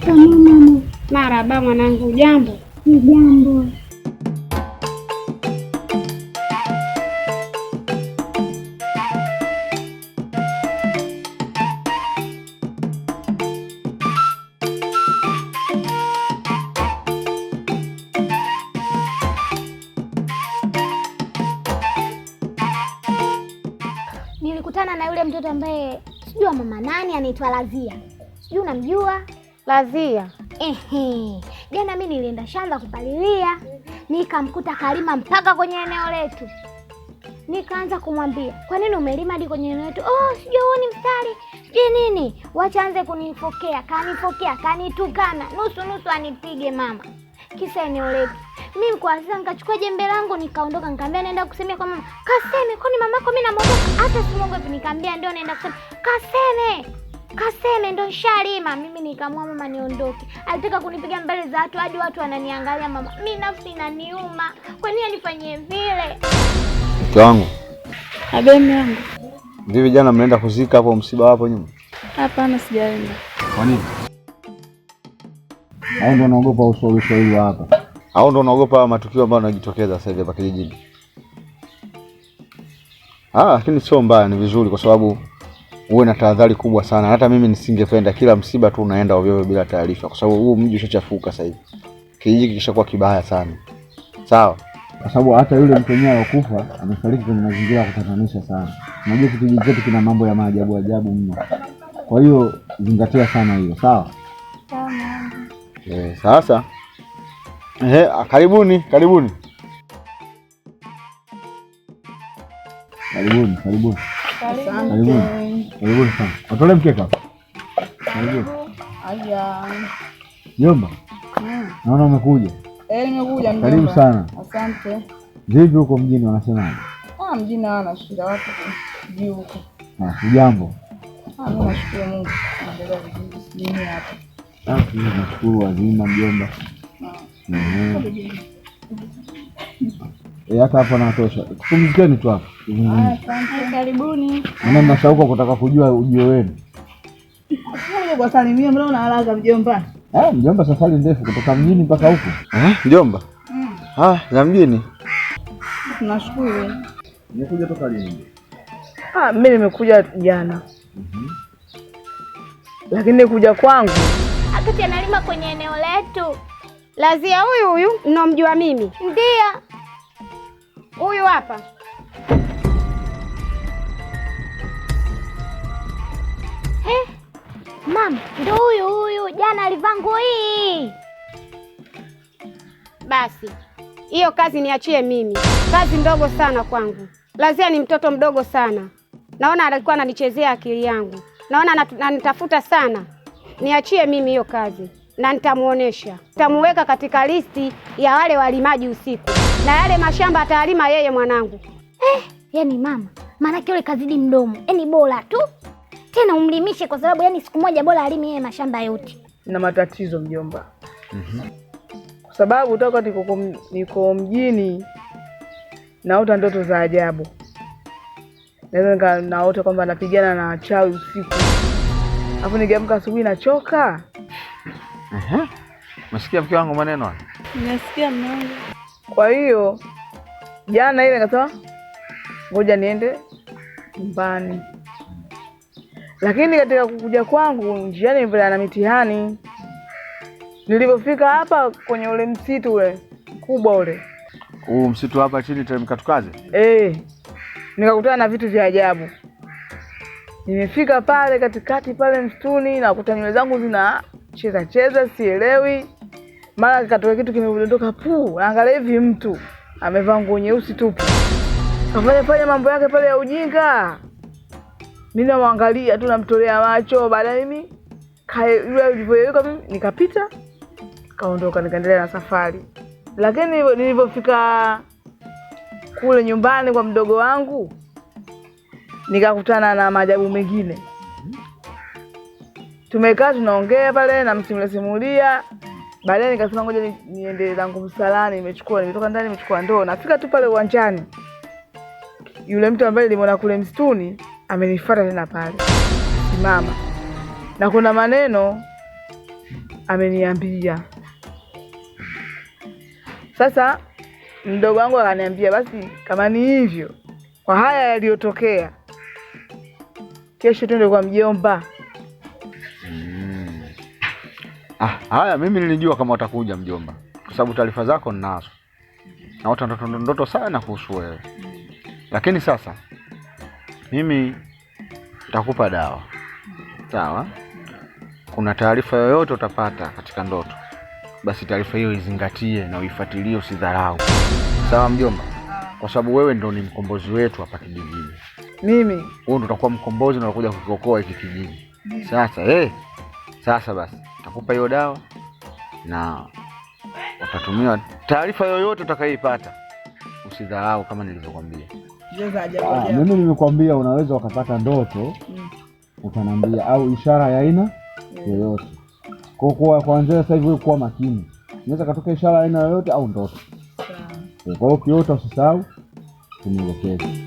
Shikamoo mama. Marahaba mwanangu, jambo. Jambo. Nilikutana na yule mtoto ambaye sijui wa mama nani anaitwa Lazia. Sijui unamjua? Lazia. Ehe. Jana mimi nilienda shamba kupalilia, nikamkuta kalima mpaka kwenye eneo letu. Nikaanza kumwambia, "Kwa nini umelima hadi kwenye eneo letu?" "Oh, sijui huu ni mstari, sijui nini." Wacha anze kunifokea, kanifokea, kanitukana, nusu nusu anipige mama. Kisa eneo letu. Mimi kwa sasa nikachukua jembe langu nikaondoka, nikamwambia naenda kusemea kwa mama. Kaseme, kwani mamako mimi namuogopa? Hata simuogopi. Nikamwambia ndio naenda kusema. Kaseme. Kaseme ndo nshalima. Mimi nikaamua mama niondoke. Alitaka kunipiga mbele za watu hadi watu wananiangalia mama. Mimi nafsi inaniuma. Kwa nini anifanyie vile? Mke wangu, Abe mume wangu. vipi jana mnaenda kuzika hapo msiba hapo nyuma? Hapana, sijaenda. Kwa nini? Au ndo unaogopa uswahili wa hapa? Au ndo unaogopa matukio ambayo yanajitokeza sasa hivi hapa kijijini? Ah, lakini sio mbaya, ni vizuri kwa sababu uwe na tahadhari kubwa sana. Hata mimi nisingependa kila msiba tu unaenda ovyo ovyo bila taarifa, kwa sababu huu mji ushachafuka sasa hivi. Kijiji kishakuwa kibaya sana. Sawa? Kwa sababu hata yule mtu mwenyewe alokufa amefariki kwenye mazingira ya kutatanisha sana. Unajua kijiji chetu kina mambo ya maajabu ajabu mno. Kwa hiyo zingatia sana hiyo, sawa? Sasa karibuni, karibuni. Karibuni, karibuni. Karibuni. Karibuni sana. Watolee mkeka hapa. Karibuni. Aya. Jomba, naona umekuja. Nimekuja mjomba. Karibu sana. Asante. Vipi huko mjini wanasemaje? Ah, mjini hawana shida, watu juu huko. Ah, hujambo? Ah, mimi nashukuru Mungu. Naendelea vizuri. Sijui hapa. Ah, mimi nashukuru wazima mjomba. Hata hapo natosha. Pumzikeni tu hapo. Tuzungumze. Asante. Karibuni. Maana mna shauku kutaka kujua ujio wenu. Mungu kuwasalimia, mbona una haraka mjomba? Ah, mjomba safari ndefu kutoka mjini mpaka huku. Eh, mjomba? Ah, za mjini. Tunashukuru. Nimekuja toka lini? Ah, mimi nimekuja jana. Lakini kuja kwangu Akati analima kwenye eneo letu. Lazia huyu huyu mnomjua mimi. Ndio. Huyu hapa. He? Mama, ndo huyu huyu jana alivaa nguo hii. Basi hiyo kazi niachie mimi, kazi ndogo sana kwangu. Lazia ni mtoto mdogo sana, naona alikuwa ananichezea akili yangu, naona ananitafuta sana. Niachie mimi hiyo kazi na nitamuonesha, nitamuweka katika listi ya wale walimaji usiku, na yale mashamba atalima yeye mwanangu. Yaani mama, maanake yule kazidi mdomo. Yaani bora tu tena umlimishe kwa sababu yani siku moja bora alime yeye mashamba yote. na matatizo mjomba. Kwa sababu toka niko mjini naota ndoto za ajabu. Naweza nika naota kwamba napigana na wachawi usiku. Alafu nikiamka asubuhi nachoka. Umesikia mke wangu maneno haya? Nasikia mume wangu. Kwa hiyo jana ile nikasema ngoja niende nyumbani, lakini katika kukuja kwangu njiani nilipatana na mitihani. Nilipofika hapa kwenye ule msitu ule mkubwa ule, Huu msitu hapa chini teremka tukaze. Nikakutana na vitu vya ajabu. Nimefika pale katikati pale msituni, nakuta nywele zangu zina cheza cheza, sielewi. Mara kikatokea kitu kimedondoka puu, naangalia hivi mtu amevaa nguo nyeusi tupu, kafanya fanya mambo yake pale ya ujinga. Mimi namwangalia tu, namtolea macho. Baadaye mimi yule alivyoyeyuka, mimi nikapita, kaondoka, nikaendelea na safari. Lakini nilivyofika kule nyumbani kwa mdogo wangu nikakutana na maajabu mengine. Tumekaa tunaongea pale, namsimulia simulia. Baadaye nikasema ngoja niende zangu msalani, nimetoka ndani nimechukua ndoo. Nafika tu pale uwanjani, yule mtu ambaye nilimwona kule msituni amenifuata tena pale, simama. Na kuna maneno ameniambia. Sasa mdogo wangu akaniambia, basi kama ni hivyo, kwa haya yaliyotokea, kesho twende kwa mjomba. Ah, haya mimi nilijua kama utakuja mjomba, kwa sababu taarifa zako ninazo. Naota ndoto ndoto sana kuhusu wewe. Lakini sasa mimi nitakupa dawa, sawa? Kuna taarifa yoyote utapata katika ndoto, basi taarifa hiyo izingatie na uifuatilie, usidharau. Sawa mjomba? Kwa sababu wewe ndo ni mkombozi wetu hapa kijijini. Mimi Wewe ndo utakuwa mkombozi na utakuja kukiokoa hiki kijiji. Sasa sasa basi nitakupa hiyo dawa na utatumia taarifa yoyote utakayoipata, usidharau kama nilivyokuambia. Mimi nimekuambia unaweza ukapata ndoto ukanambia, au ishara ya aina yoyote. Kwa kuwa kuanzia sasa hivi wewe kuwa makini, inaweza katoka ishara ya aina yoyote au ndoto. Kwa hiyo ukiota usisahau kunielekeza.